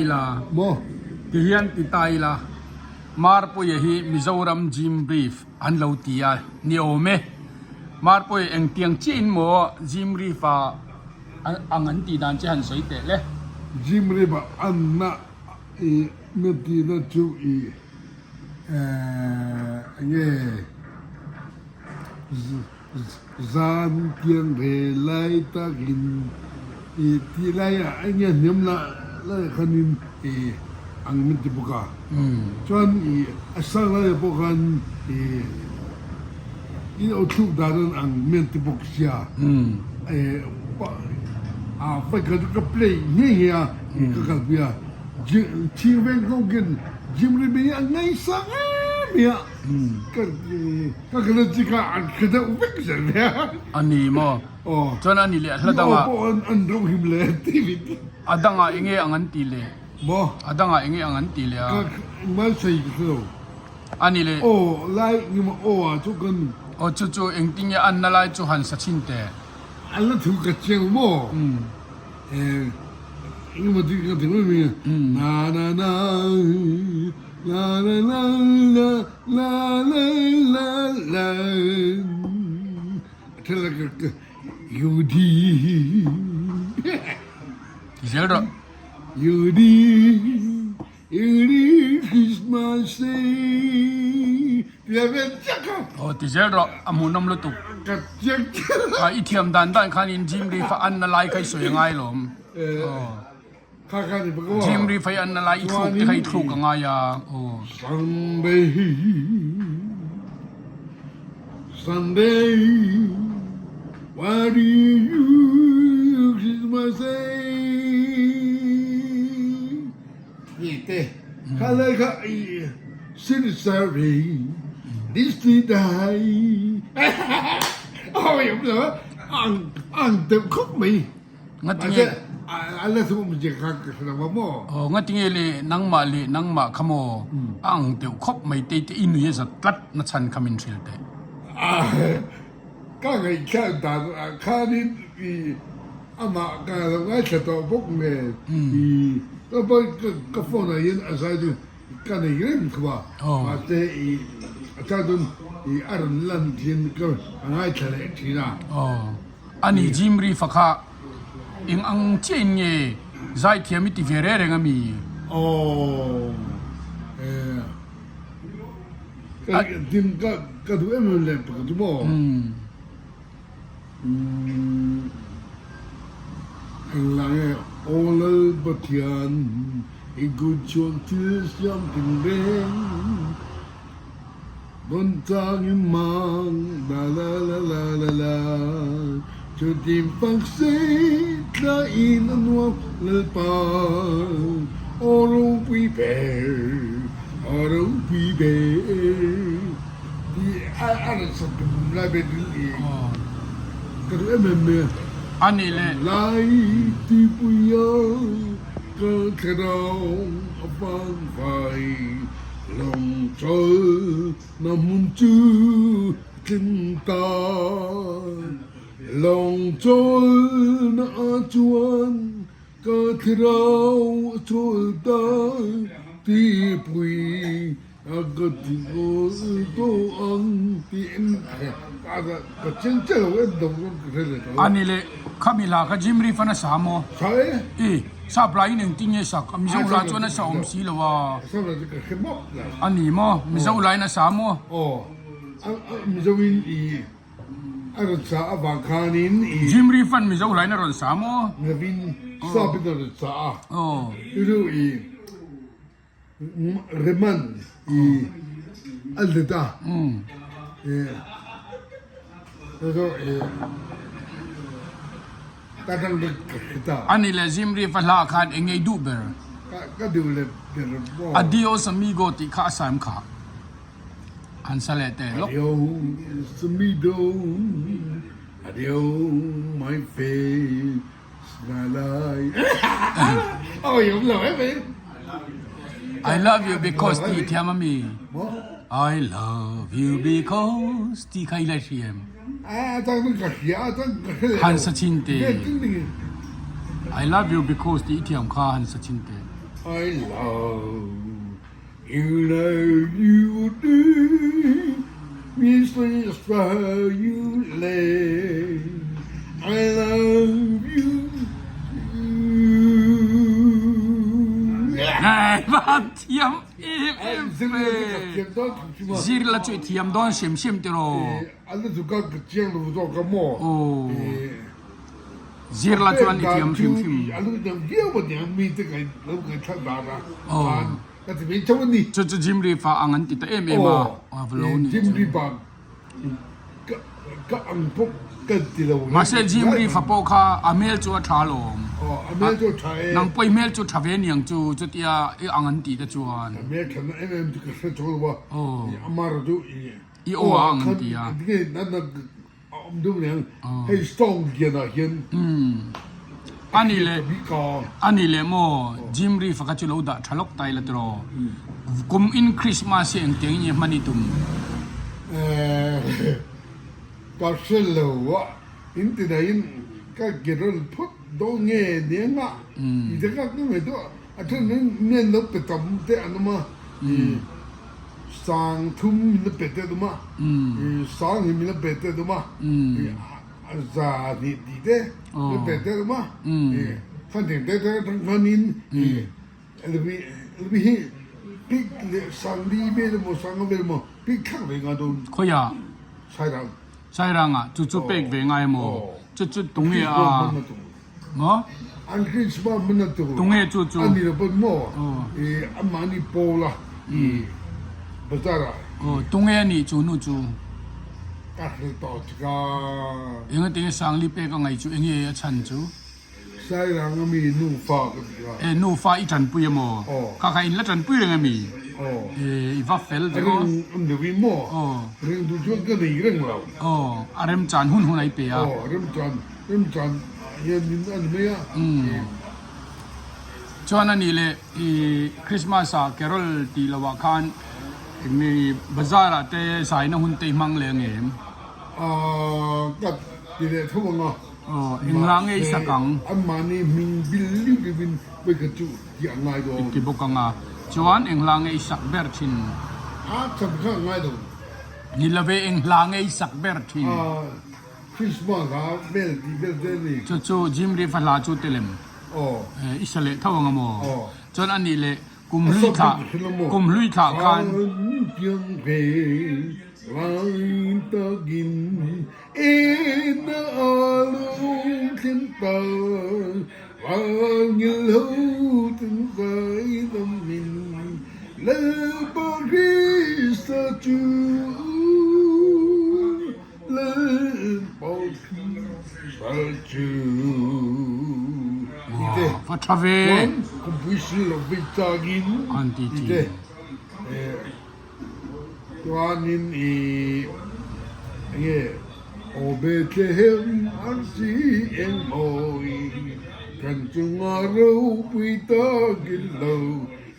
ila. Maw? Ti hian ti ta ila. Marpuia hi Mizoram Gym Brief an lo ti a ni awm e. Marpuia engtiang chiahin maw Gym Brief a ang an tih dan che han sawi teh le. Gym Brief a anna i na tihna chu i enge Zan piang ve lai takin i tih laiah eng nge hniam lah laiah khanin i ang min ti bawk a. Chuan i a sang laiah pawh khan i i aw thluk dan an ang min ti bawk sia. A vai kha chu ka play nghe nghe a i ka kalpui a. Chhing veng ho khian gym ri mai hi a ngaihsang em mai a. Ka Ka kal chi kha an hre deuh vek zel ve a. A ni maw? Aw. Chuan a ni leh hla dangah. I aw pawh an ro him le ti vit. A dangah enge ang an ti le? Maw? A dangah enge ang an ti le a? Ka malsei ka hre lo. A ni le. Aw lai nge maw aw ah chu kan. Aw chu chu engtin nge an na lai chu han sa chhin teh. An la thu ka chiang maw? Eng emaw tih ka ti mai mai a. Na na na la la la la la la la la a then la ka ka Yudi Ti zel rawh. Yudi Yudi Christmas Day ti a vel chiah kha. Aw ti zel rawh a hmuhnawm lutuk. Ka chiang chiah. A i thiam dan dan khan in gym ri fa an na lai kha i sawi a ngai lawm. Aw. Kha kha ni bawk aw. Gym ri fa i an na lai i thluk te kha i thluk a ngai a. Aw. Sunday Sunday what do you Christmas Day Tih te kha lai kha i Sincerely this ti dai Awi awm lo a ang ang deuh khawp mai Ngatinge a la thu awm zia kha ka hre lo a maw. Aw ngatinge le nangmah leh nangmah kha maw a ang deuh khawp mai te te i nui a zat tlat na chhan kha min hrilh teh. Ka ngaihthlak dan ah khanin i amah ka lo ngaithla tawh bawk nen i ka phone ah hian a zai chu Ka nei reng tho a, mahse i a chang chuan i a rawn lan thin ka a ngaithla leh thin a. Aw, a ni Jim Reef-a kha eng ang chiah in nge zaithiam i ti ve reng reng a mi? Aw, eh, ka tin ka ka duh em em leh pakhat chu maw? Engla nge Aw Lal Pathian i kut chuan thil siam tin reng Dawn chang in mang la la la la la la Chutin fak se tla in a nuam Lalpa Aw ropui ber aw ropui ber. A nih leh. A ka ti awl tawh ang tiin ka chiang chiah lo em dawng chuan ka hre leh tawh lo. A ni leh, khami hla kha Jim Reef an a sa maw? Sa e. I, sap laiin engtin nge sak? Mizo la chuan a sa awm si lo a. Sap la chu ka hre mawp lo. A ni maw? Mizo laiin a sa maw? Aw, Mizo in i a rawn sa avang khanin i. Jim Reef an Mizo laiin a rawn sa maw? Mizoin sap in a rawn sa a. Aw. Chu chu i. Reman i a let a, ka dang vek ka hre ta. Ani leh Zimri fa hla khan eng ngei duh ber? Ka duh leh ber maw? Adios amigo tih kha a sa em kha? Han sa leh teh lawk. Adios amigo, adios my friend. I love you because ti thiam a mi. I love you because ti kha i la hriam. Han sa chin te. I love you because ti i thiam kha han sa chin te. I love you know you do me sweet you lay I love you Van thiam em em ve. Zir la chu i thiam dawn hrim hrim tiraw. Aw. Zir la chuan i thiam hrim hrim. Aw. Chu chu Jim Reef-a ang an ti ta em em a, a va lo nih chu. Mahse Jim Reef-a pawh kha a hmel chu a tha alawm. Nang pawh i hmel chu tha ve niang chu chutia i ang an tih te chuan. Aw. I aw a ang an ti a. Ani leh ani leh maw Jim Reef-a kha chu lo dah tha lawk ta ila tiraw kum in Christmas hi engtiang in nge hman i tum? Ka hre lo a, in ti dahin ka ke rawn phawt dawn nge nia ngah ti te kha ka ngaihtuah a then in mian lo pe tam te an awm a. Sang thum min la pe teh dum a, sang hi min la pe teh dum a, za hnih tih te min la pe teh dum a, khan theng te te atang khanin lmi hi pik leh sang li vel emaw sang vel emaw pik thlak ve ngai dawn. Khawiah? Sairang. Sairangah chu chu pek ve ngai emaw? Chu chu tunge a? Maw? An Christmas hman a tur. Tunge chu chu? A ni lo pawn maw? I amahni pawl a i bazar ah. Aw tunge a nih chu nu chu? Ka hre tawh chika. Eng ati nge Sangli pek a ngaih chu enge a chhan chu? Sairang a mi nufa ka ti a. E nufa i tanpui a maw? Aw. Kha kha in la tanpui reng a mi? Aw. E i va fel ve aw. A ring a ni maw? Aw. Ring duh chuan ka nei reng lo. Aw a remchan hun hun a i pe a. Aw remchan. Remchan hian min a ni mai a. Chuan a nih leh i Christmas ah carol tih loh ah khan eng nge bazar ah te zaina hun te i hmang leh ang em? Aaa ka ti leh tho ang a. Aw eng lah nge i sak ang? Anmahni hming bil liu liu in pawi ka chu tih a ngai dawn. I ti bawk ang a. Chuan eng lah nge i sak ber thin? A chhan kha a ngai lo. Ni love eng hla nge i sak ber thin? Aaa. Christmas a vel tih vel te a ni. Chu chu Jim Reef a hla chu telem i sa leh tho ang a maw? Chuan a nih leh kum hlui thlah kum hlui thlah khan. Va tha ve. An ti thin.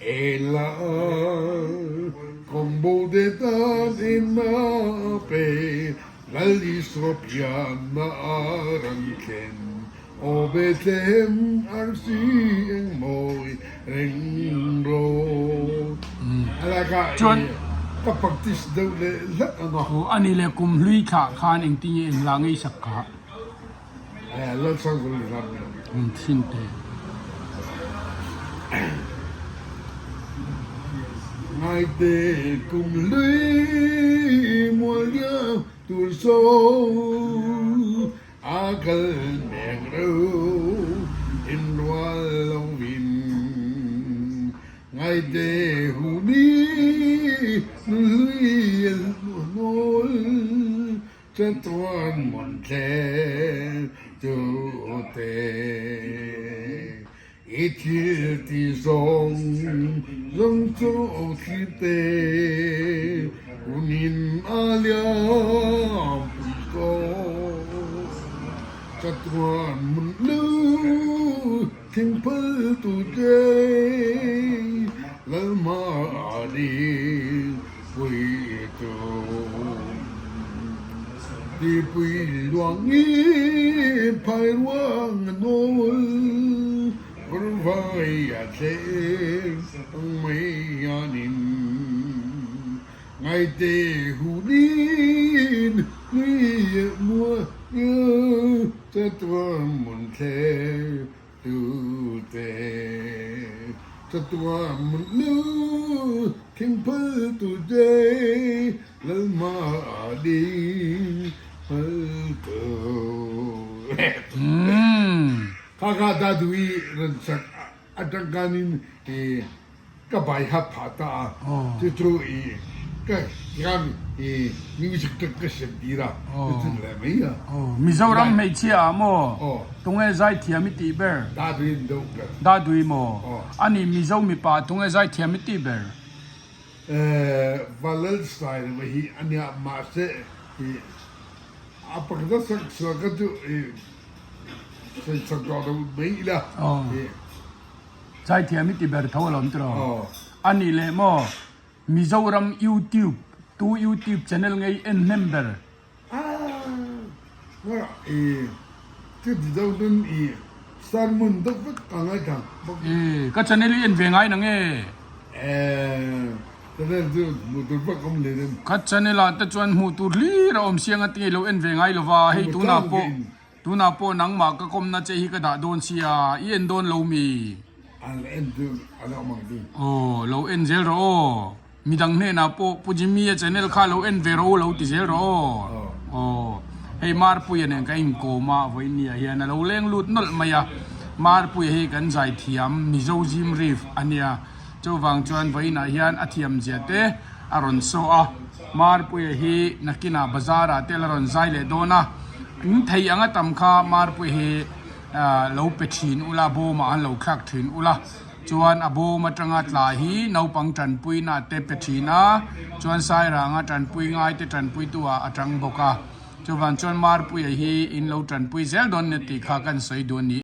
Ela kawngbo te tan in a pe, Lal Isua pianna a ran thlen, Aw Bethlehem arsi eng mawi reng rawh. Alaka Chuan ka practice deuh leh hlat ang a. Aw ani leh kum hlui thlah khan engtin nge engla ngei sak kha? Thin te. Ngaite kum hlui mual tur so a kal mek reuh in rual lo in Ngaite huni hlui a hnawl Chatuan mun thleng chu te i thil ti zawng zawng chu thlir te hunin a liam pui zawng chatuan mun lu thingphal tu che Lalhma ding pui tu Tipui luang i phai ruang a nawl Vurvai a thleh. Ngaite hunin nui mual chatuan mun thleng tute chatuan mun lu thingphal tute lalma ding phal tu. Kha kha Dadui rawn sak atang khanin i ka bai hat phah ta a, chu chu i ka khan i music te ka siam tir a, chu chu leh mai a. Mizoram hmeichhia ah maw tunge zaithiam i tih ber? Dadui an deuh ber. Dadui maw? Ani Mizo mipa tunge zaithiam i tih ber? Valentine hi ania mahse i a pakhat sak sual kha chu i sawi sak tawh lo mai ila. Zaithiam i ti ber tho alawm tiraw? A nih leh maw Mizoram YouTube tu YouTube channel ngei en hnem ber? Sermon deuh vek ka ngaithla bawk. E, ka channel i en ve ngai nang e. E, channel chu hmuh tur vek awm leh em. Ka channel ah te chuan hmuh tur hlir a awm siang a tinge lo en ve ngai lova, hei tunah pawh tunah pawh nangmah ka kawmna che hi ka dah dawn sia, i en dawn lo mi? An en chu a lo awm ang chu. Aw, lo en zel rawh aw. Midang hnenah pawh Pu Jimmy-a channel kha lo en ve rawh u lo ti zel rawh aw. Aw. Hei Marpuia nen ka inkawm a, vawiin hian a lo leng lut nawlh mai a. Marpuia hi kan zai thiam Mizo Gym Reef a nia. Chuvang chuan vawiinah hian a thiam zia te a rawn saw a. Marpuia hi nakinah bazar ah te la rawn zai leh dawn a. In thei anga tam kha Marpuia hi lo pe thin ula, bawmah han lo thlak thin ula. Chuan a bawm atanga tla hi naupang tanpuina te pe thin a, chuan Sairanga tanpui ngaite tanpuitu ah a tang bawk a. Chuvan chuan Marpuia hi in lo tanpui zel dawn nia tih kha kan sawi duh a ni.